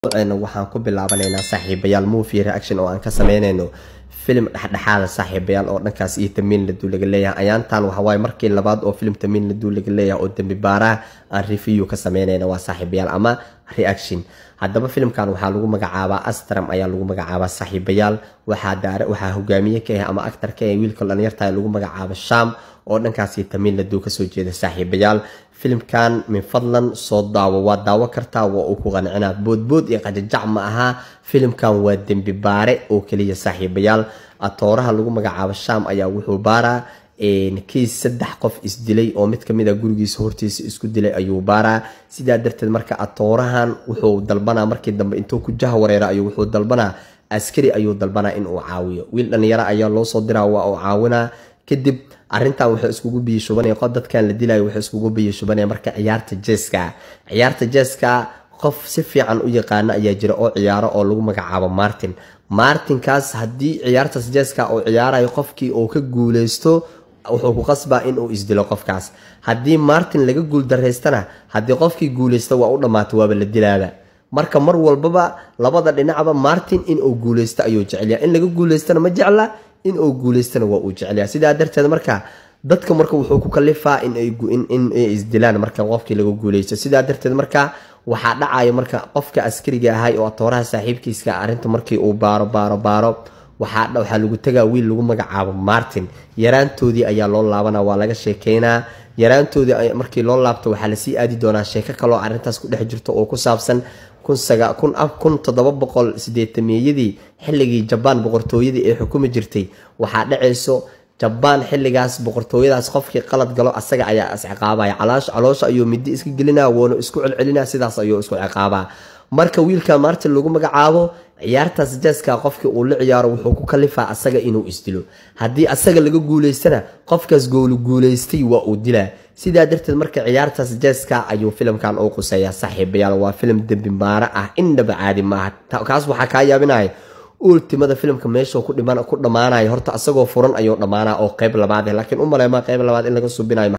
Waxaan ku bilaabanaynaa, saaxiibayaal, movie reaction oo aan ka sameynayno filim dhexdhexaada, saaxiibayaal, oo dhankaas iyo Tamil Nadu laga leeyahay. Ayaantan waxawaaye markii labaad oo filim Tamil Nadu laga leeyahay oo dembi baaraha aan review ka sameynayna waa, saaxiibayaal, ama reaction. Haddaba filimkan waxaa lagu magacaabaa Astram ayaa lagu magacaabaa, saaxiibayaal. Waxaa daare, waxaa hogaamiye ka ah ama actor ka ah wiilka dhalinyarta lagu magacaabo Sham oo dhankaasi Tamil Nadu kasoo jeeda. Saaxiibayaal, filimkan min fadlan soo daawo, waa daawo kartaa, waa uu ku qancinaa. Boodbood iyo qajajac ma aha, filimkan waa dembi baare oo keliya, saaxiibayaal. Atooraha lagu magacaabo Sham ayaa wuxuu baaraa kiis 3 qof isdilay oo mid kamid a gurigiisa hortiisa isku dilay ayuu baaraa. Sidaa darteed marka atoorahan wuxuu dalbanaa markii dambe intuu ku jaha wareera ayuu wuxuu dalbanaa askari ayuu dalbanaa inuu caawiyo. Wiil dhalinyaro ayaa loo soo diraa, waa uu caawinaa. Kadib arrintan wuxuu iskugu biyo shubanaya qof dadkan la dilayo, wuxuu iskugu biyo shubanaya marka ciyaarta jeeska. Ciyaarta jeeska qof si fiican u yaqaana ayaa jira oo ciyaaro oo lagu magacaabo Martin. Martinkaas haddii ciyaartaas jeeska uu ciyaarayo qofkii uu ka guuleysto, wuxuu ku qasbaa inuu isdilo qofkaas. Haddii Martin laga guuldaraystana, haddii qofkii guuleysto, waa u dhammaatay, waaba la dilaaba. Marka mar walbaba labada dhinacba Martin inuu guuleysto ayuu jecelyaa, in laga guuleystana ma jecla, inuu guuleystana waa uu jecelyaa. Sidaa darteed marka dadka marka wuxuu ku kalifaa inay isdilaan marka qofkii laga guuleysto. Sidaa darteed marka waxaa dhacaya marka qofka askariga ahay oo atooraha saaxiibkiiska arrinta markii uu baaro baaro baaro, waxaa lagu tagaa wiil lagu magacaabo Martin. Yaraantoodii ayaa loo laabanaa, waa laga sheekeynaa. Yaraantoodii markii loo laabto, waxaa lasii aadi doonaa sheeko kaloo arrintaas ku dhex jirto oo ku saabsan 1780-meeyadii, xilligii Jabaan boqortooyadii ay xukumi jirtay. Waxaa dhacayso Jabaan xilligaas boqortooyadaas qofkii qalad galo asaga ayaa isciqaabaya, caloosha ayuu midi iska gelinaa, wuuna isku celcelinaa, sidaas ayuu isku ciqaabaa. Marka wiilka Martin lagu magacaabo ciyaartaas jeeska qofkii uu la ciyaaro wuxuu ku kalifaa asaga inuu isdilo. Haddii asaga laga guuleystana, qofkaas goolu guuleystay waa uu dilaa. Sidaa darteed marka ciyaartaas jeeska ayuu filimkan u quseeyaa, saaxiibayaal. Waa filim dembi maaro ah, indhaba caadi maaha. Kaas waxaa kaa yaabinaya ultimada filimka meeshuu ku dhammaanayo. Horta asagoo furan ayuu dhammaanaa oo qeyb labaad, laakiin u maleema qeyb labaad in laga subinayo.